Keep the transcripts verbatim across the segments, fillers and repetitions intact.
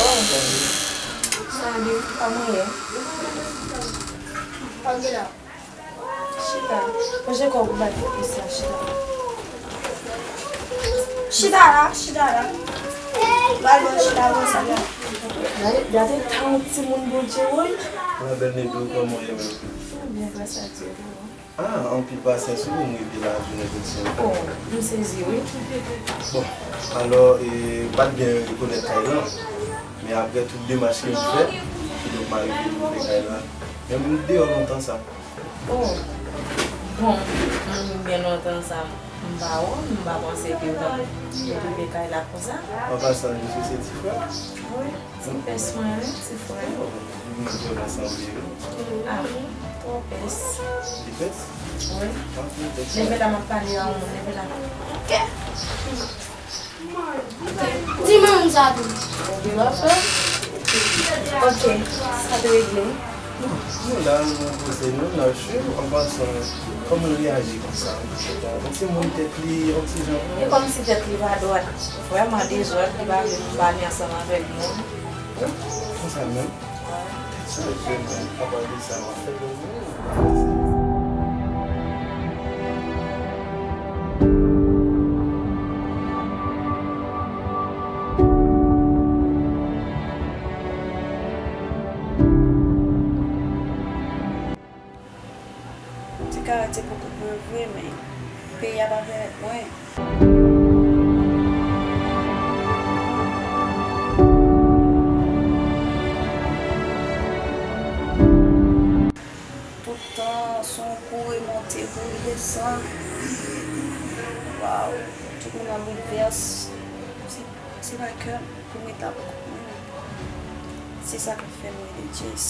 Oh. Salut, kòman w ye? Chita. Manje kòb ou bay pou plis la, chita. Chita la, chita la. Ba l bon chita konsa la. Gade, gade tan yon timoun Bondye, woy. Mwen bèl Nedou, kòman w ye menm? Byen, gras a Dye, wi. Ah, anpil pasyans wi pou m rive la jounen jodi a. Oh, m sezi wi. Bon, alò, e, m pa t byen rekonèt kay lan, men apre tout demach ke m fè, kidonk m arive twouve kay lan. Men m deyò lontan sa. Oh, bon, m byen lontan sa, m pa wè, m pa panse ke w t ap twouve kay la konsa. An pasan, misye se ti frè? Wi. Ti pès mwen wi, ti frè. Moun ki yo nan sanble yo. Ah, twò pès. Li pès? Wi. Ah, li pès. Leve la, m ap pale a yon moun, leve la. Di moun sa tou. Oke, sa te regle. Nou la, nou poze, nou nan chou, an pasan, kòman l reyaji konsa? Yon timoun tèt li, yon ti jan. E kòmsi tèt li pa dwat. Vrèman dezòd, li pa vle pale ansanm avèk moun. Konsa menm? Tèt chaje, men apa de sa, m ap fè bezwen. Ti karate poko pou yo vre, men peyi a pa pèmèt mwen. Tout tan, se yon kouri monte, kouri desann. Waw, tout moun an boulvès. Se, se pa kè pou mwen ta poko mwen. Se sa k ap fè m rele Jess.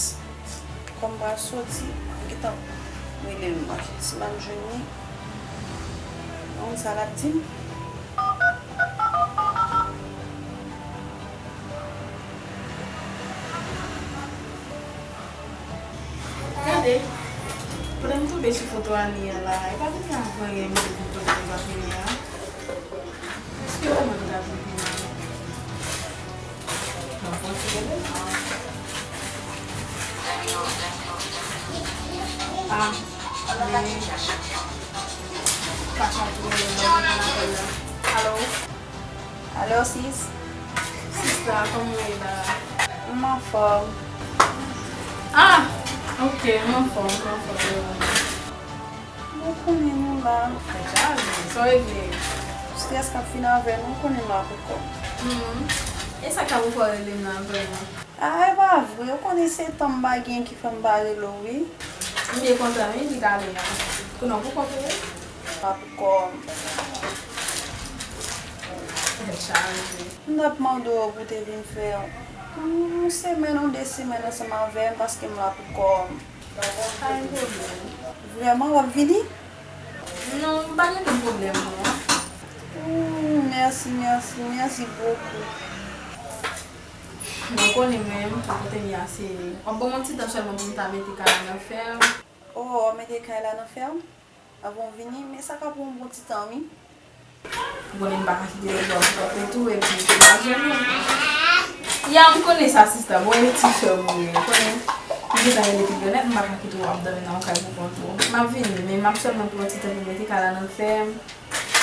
Kòm m pral soti, m gentan rele l, m mache. Si m pa jwenn li, m konn sa l ap di m. Gade, pandan m tonbe sou foto Ani an la, e pa vini avan yè m te vin kote m pa vini a. Èske ou menm ta vin vini? Nan fon ti bebe. Ah, men pa ka twò lè lè nan apèl la. Alo? Alo, sis? Sista, kòman w ye la? M anfòm. Ah! Ok, m anfòm, m anfòm, m anfòm. Ou konnen nou la. Tèt chaje, sa w regle? Strès k ap fin avè nou, ou konnen m la pou kò m. Hmm. E sa k ap fè w rele m la vrèman? Ah, e pa vre, ou konnen se tan m pa gen ki fè m pa rele w, wi. M byen kontan, wi, li t ale a. Konnen w pou kont ou, wi. M la pou kò m. Tèt chaje. M t ap mande w pou w te vin fè yon, yon semèn ou de semèn ansanm avè m, paske m la pou kò m. Pa gen pwoblèm. Vrèman, w ap vini? Non, m pa gen pwoblèm, non. Ooh, mèsi, mèsi, mèsi bokou. Mwen konnen menm, pou kote m ye a, se, w ap ban m yon ti tan sèlman pou m ta mete kay la nan fèm. Oh, w ap mete kay la nan fèm? Avan w vini, men sa ka pran yon bon ti tan, wi. Ou konnen m pa ka kite lè bò pou kòte tou, epi ou pa jwenn mwen. Ya, m konnen sa, sista. Bon, e ti sè m ou ye, ou konnen. M gentan rele Pigonèt, m pa ka kite w ap dòmi nan yon kay pou kont ou. M ap vini, men m ap sèlman pran yon ti tan pou mete kay la nan fèm.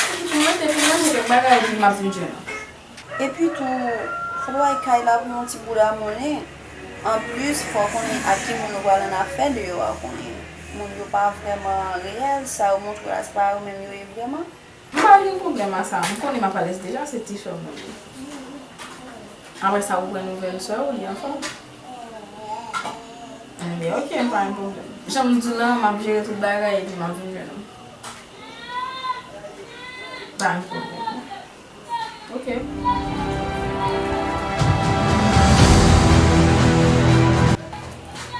Epi pou mete, pou manje kèk bagay, epi m ap vin jwenn ou. Epi tou, fò w bay kay la pou yon ti bout a monnen. Anplis, fò w konnen ak ki moun ou pral annafè deyò a, konnen moun yo pa vrèman reyèl, sa yo montre w la, se pa yo menm yo ye vrèman. M pa gen pwoblèm a sa. M konnen m ap alèz deja, se ti sè m ou ye. Apre sa, ou pran nouvèl sè ou, li anfòm. Enben, ok, m pa gen pwoblèm. Jan m di w lan, m ap jere tout bagay epi m ap vin jwenn ou. Pa gen pwoblèm. Ok.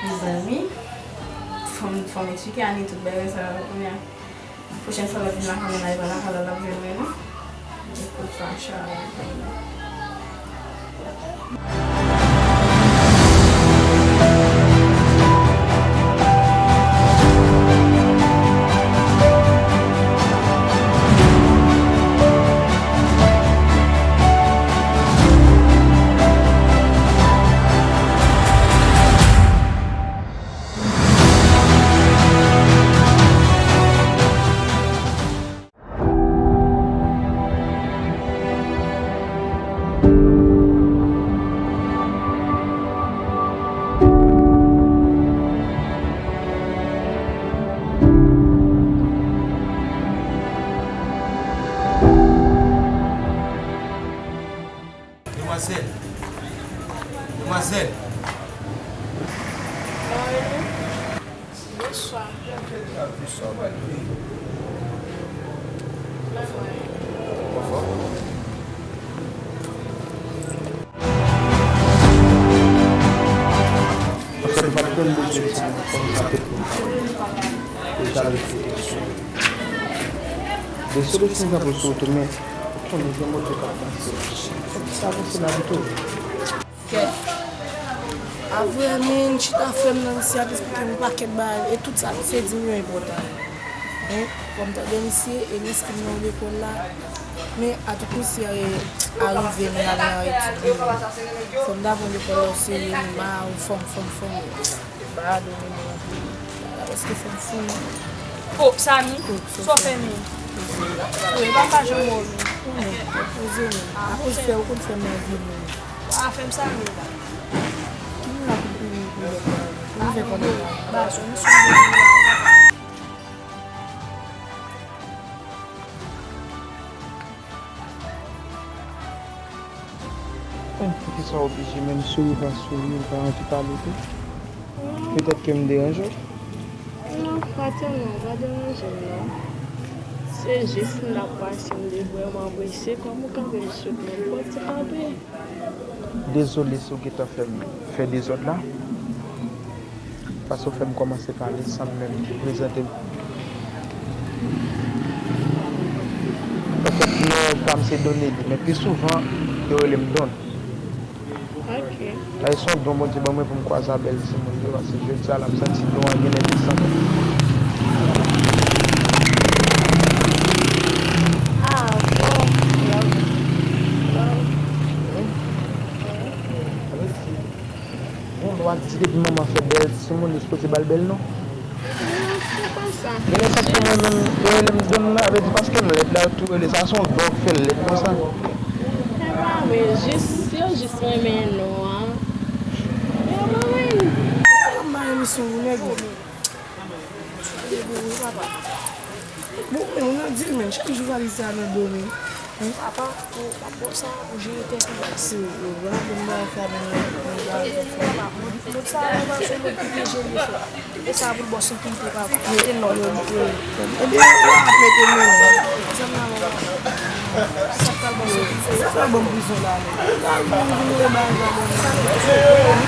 Mezanmi, fò m, fò m eksplike Ani tout bagay sa yo kounye a. Pwochèn fwa l ap vin lakay mwen la, e pa lakay la l ap jwenn mwen non. Li kout pa chal. Demwazèl. Demwazèl. Bonswa. Bonswa, madam. Anfòm? De solisyon sa pou sou tou, men ou konnen gen moto k ap pase. Fòk sa avanse la tou. Kèt. A vrè, men, chita frè m nan, misye ap esplike m yon pakèt bagay, e tout sa, misye di m yo enpòtan. Hein? Fò m tande misye, e m enskri m nan lekòl la. Men, a tout misye, e, arive, men al nan etid li. Fò m ta pran lekòl la o serye, men, ma, ou fò m, fò m, fò m. Ba, domine anpil. Prèske fè m fou. Oh, Samy, sa w fè menm? Wi, papa, jan mwen menm. Poze menm. Akoz fè, ou konn fè m anvi menm. A, fè m sa menm. Ki moun la pou kouri pou lòt la? Ou fè kòman la? Ba, sou misyon de la. Bon, poukisa w oblije menm souri w pa souri, w pa anvi pale tou? Petèt ke m deranje w? Non, pa tèlman, w pa deranje m non. Se jis m t ap pase, m te vrèman prese, kòm ou kanpe m sot menm, fò w ti kanpe. Dezole si w gentan fè m fè dezòd la. Paske w fè m kòmanse pale san m menm prezante m. Anfèt, non pa m se Donelly, men pi souvan, yo rele m Don. Ok. Sa se yon don Bondye ban mwen pou m kwaze a bèl timoun yo, paske jodi a la, m santi don an gen lè desann. Ah, bon. Bon. Bon, lwa di depi manman fè bèl timoun, li sipoze ba l bèl non. Non, se pa sa. Genlè sa k fè mwen menm, yo rele m Don nan, sa vle di paske m lèd la, yo tou rele sa, se yon don k fè l lèd konsa. Se pa vre, jis, yo jis renmen non an. Yo pa renmen. Yo pa renmen sou nèg. Bon, men ou nan dil, men chak jou valiz sa nan do men. Papa, ou pa bon sa, ou jere tèt ou. Si, ou va bon bagay sa, men, men, men, bagay sa. Papa, mòd, mòd sa, papa, se mòd ki pye jere, frè. E sa pou l ba w sekirite, papa. Mete l lòt. Wi, wi. Epi, ou ap mete men, wi. Sa m nan, papa. Sa k pral ba w sekirite. Sa pral ban m prizon la, men. Sa m nan, prizon, bagay sa, bon.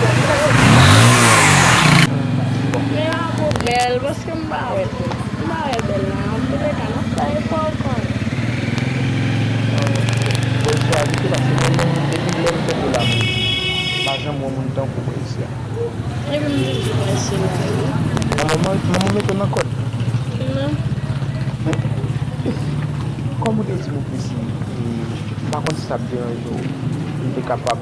Men a pou bèl, paske m pa wè l. M pa wè l bèl la. Antouleka, n ap fè efò kanmenm. Bèl swa, li te pase mwen menm depi lè m fèt la. M pa janm wè moun tankou mwen isi a. Epi m toujou pase la, wi. Manman, manman mete w nan kòd. Non. Kòm ou te di m ou plis, m pa konn si sa ap deranje w, m te kapab,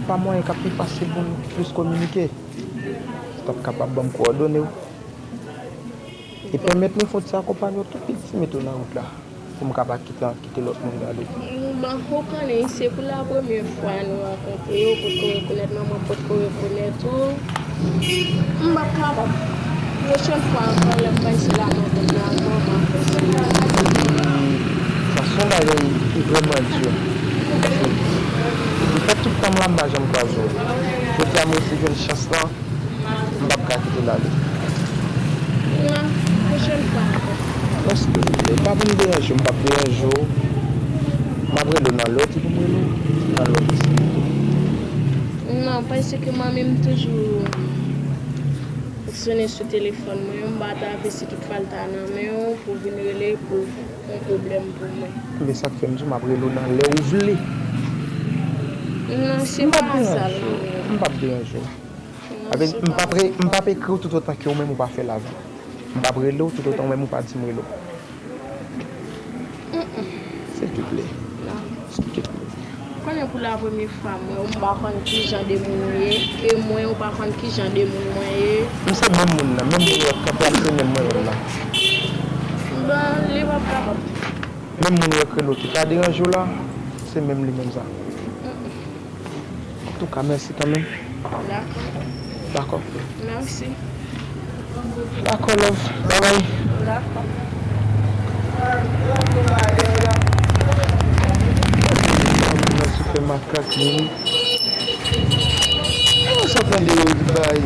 pa mwayen k ap pi fasil pou nou plis kominike, si w t ap kapab ban m kowòdone w. E pèmèt nou fè yon ti akonpanye w tou piti, mete w nan wout la, pou m ka pa kite, kite lòt moun gade w. Bon, ou konnen, se pou la premyè fwa nou rankontre, ou potko rekonèt mwen, mwen potko rekonèt ou. M p ap kapab. Pwochèn fwa ankò, lè m pral sou la, mwen konn la ankò, m ap fè sa. Sa se yon bagay ki vrèman di. M fè tout tan m la, m pa janm kwaze w. Jodi a, m resi jwenn chans lan. M p ap ka kite l ale. Non, pwochèn fwa ankò. Non, silvouplè, pa vin deranje w, m p ap deranje w. M ap rele w nan lè w di pou m rele w, nan lè w deside tou. Non, paske manmi m toujou fonksyone sou telefòn mwen, m pa ta vle si tout fwa l ta nan men w pou vin rele pou yon pwoblèm pou mwen. Men sa k fè m di w m ap rele w nan lè w vle. Non, se pa sa, non. M p ap deranje w. Avè, m p ap re-, m p ap ekri w toutotan ke ou menm ou pa fè l avè m. M p ap rele w toutotan ou menm ou pa di m rele w. Silvouplè. Silvouplè. Konnen pou la premye fwa m wè w, m pa konn ki jan de moun ou ye, e mwen ou pa konn ki jan de moun mwen ye. M se menm moun nan, menm moun w ap kanpe a, m se menm mwen menm nan. Bon, li p ap kapab. Menm moun ou wè k rele w ki pa deranje w la, se menm li menm sa. Antouka, mèsi kanmenm. Dakò. Dakò. Mèsi. Dakò, love. Babay. Dakò. Mèsi, fè m Katlin. Mwen sot tande yo di bay.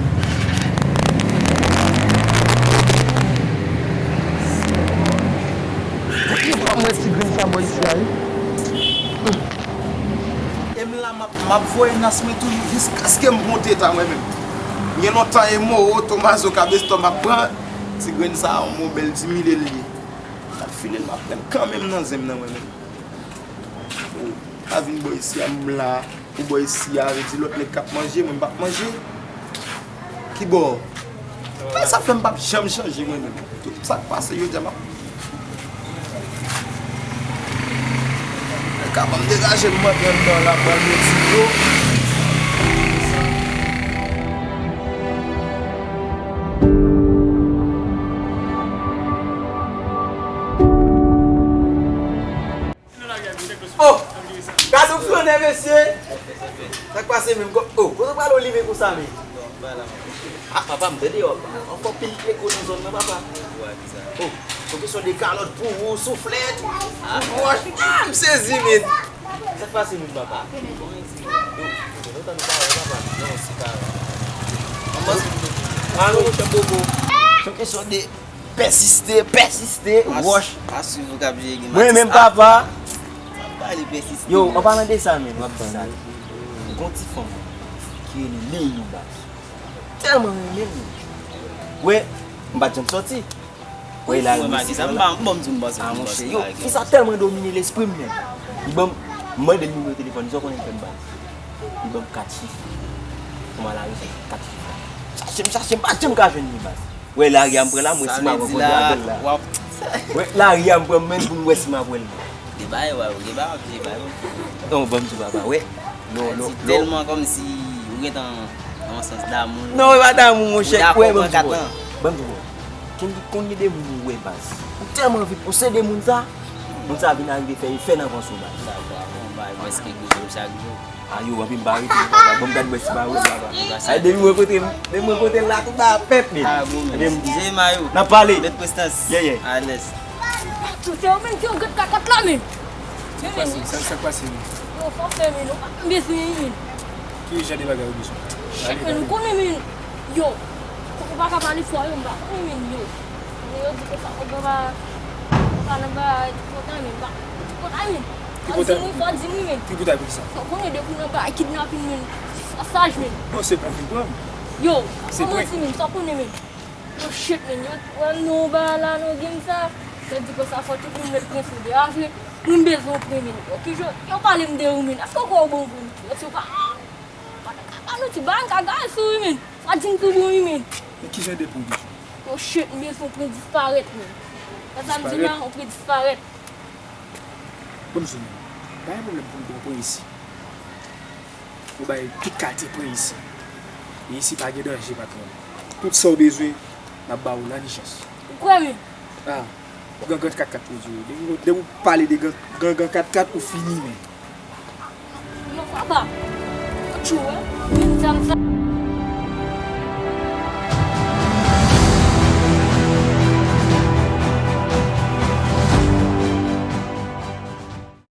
Mwen ti grenn sa bò isi a, wi. E m la, m ap, m ap voye nas mwen toujou jiskaske m pran teta mwen menm. Gen lontan e Moro, Tomazo, Kabestò m ap pran. Ti grenn sa a, yon mo bèl di mil e l ye. M ap file l, m ap pran l kanmenm nan zen m nan mwen menm. Ou pa vin bò isi a, m la. Ou bò isi a, vle di lòt nèg k ap manje, mwen m p ap manje. Ki bò? Men sa fè m p ap janm chanje mwen menm. Tout sa k pase jodi a m ap. Nèg ka ban m degaje m antre anndan la, pral gen ti dlo. Oh! Gade yon flannè, mesye! Sa k pase menm? Ko-, oh, kote w prale w limen konsa, men? Ah, papa, m tande w ap fè anpil eko nan zòn nan, papa. Oh, se kesyon de kalòt pou ou, souflèt, pou wòch. Ah, m sezi, men. Sa k pase menm, papa? Yo, yo, nou tann pawòl, papa. Non, se pa. Ah, non, monchè, bobo. Se kesyon de Pèsiste, pèsiste, wòch. Pa swiv ou k ap jere gen Mwen menm, papa. Sa pale pèsiste. Yo, an palan de sa menm, m ap di sa. Gon ti fanm ki rele Leyou baz. Tèlman renmen l. Wè, m pa t janm sòti. Wè, la, mwen pa di sa, m pa, m pa di sa. Ah, monchè, yo, fi sa tèlman domine lespri m menm. Li ban m, m mande l nimewo telefòn, sa w konnen l fè m baz. Li ban m kat chif. Kòman la, kat chif. Chache m, chache m, pa janm ka jwenn li baz. Wè lari a m pran la, m wè si m ap rankontre avè l la. Wè lari a m pran, m menm pou m wè si m ap wè l la. Gen bagay, wè, gen bagay, gen bagay. Non, ban m di papa, wè. Non, non, non. Tèlman kòmsi ou gentan nan yon sans damou. Non, e pa damou, monchè. Wè, ban m di, wè. Ban m di, wè. Konn, konn gen de moun ou wè baz. Ou tèlman anvi posede moun sa, moun sa vin arive fè efè nan panse w baz. Sa, sa, bon, bagay, prèske goumen chak jou. Ayo, anpi m pa rete, papa. Bon, m gad mwen si pa rete, papa. Ay, depi mwen kote, depi mwen kote la, tout bagay ap fèt, men. Ah, bon, men. Epi m di, J M A yo. N ap pale. Mèt prestans. Yeah, yeah. Alèz. Yo, se yo menm ki yo gèt kakat la, men. Sa k pase? Sa, sa k pase, men? Yo, fòse, men, nou pa bezwen, men. Ki jan de bagay ou bezwen? Chèk, men, nou konnen, men. Yo, ou pa ka pale fò, yo, m pa konnen, men, yo. Men yo di konsa, ou pa, ou pa nan bagay, ti pòtay, men, m pa, ti pòtay, men. Fò di m wi, fò di m wi, men. Tripotay pou kisa? Fò konnen depi nan bagay kidnapin, men. Sasaj, men. Bon, se prank vin pran m. Yo, se prank, men, sa w konnen, men. Yo, shit, men. Yo, wè m nan yon bagay la, nan game sa. Yo di konsa, fò tout moun met pran sou de afè. Moun bezwen w pran, men. Yo, ki jan, yo pale m de ou, men. Èske w kwè w bon pou m? Yo, si w pa, pa ta ka ba nou ti bagay, m ka gaye sou wi, men. Fò di m tou bon wi, men. Men ki jan de pran w bezwen? Yo, shit, m bezwen w pran disparèt, men. Sa, sa m di la, w pran disparèt. Bon, m di nou, pa gen pwoblèm pou n pran pran isi. Nou bay tout kalite pran isi. E isi pa gen danje, patwon. Tout sa w bezwen, n ap ba ou la ni chans. Ou kwè, men? Ah, gangan kat kat pou di w. Depi, depi w pale de gan-, gangan kat kat, ou fini, men. Yo, papa. Ou tchou, wi. Menm zam sa.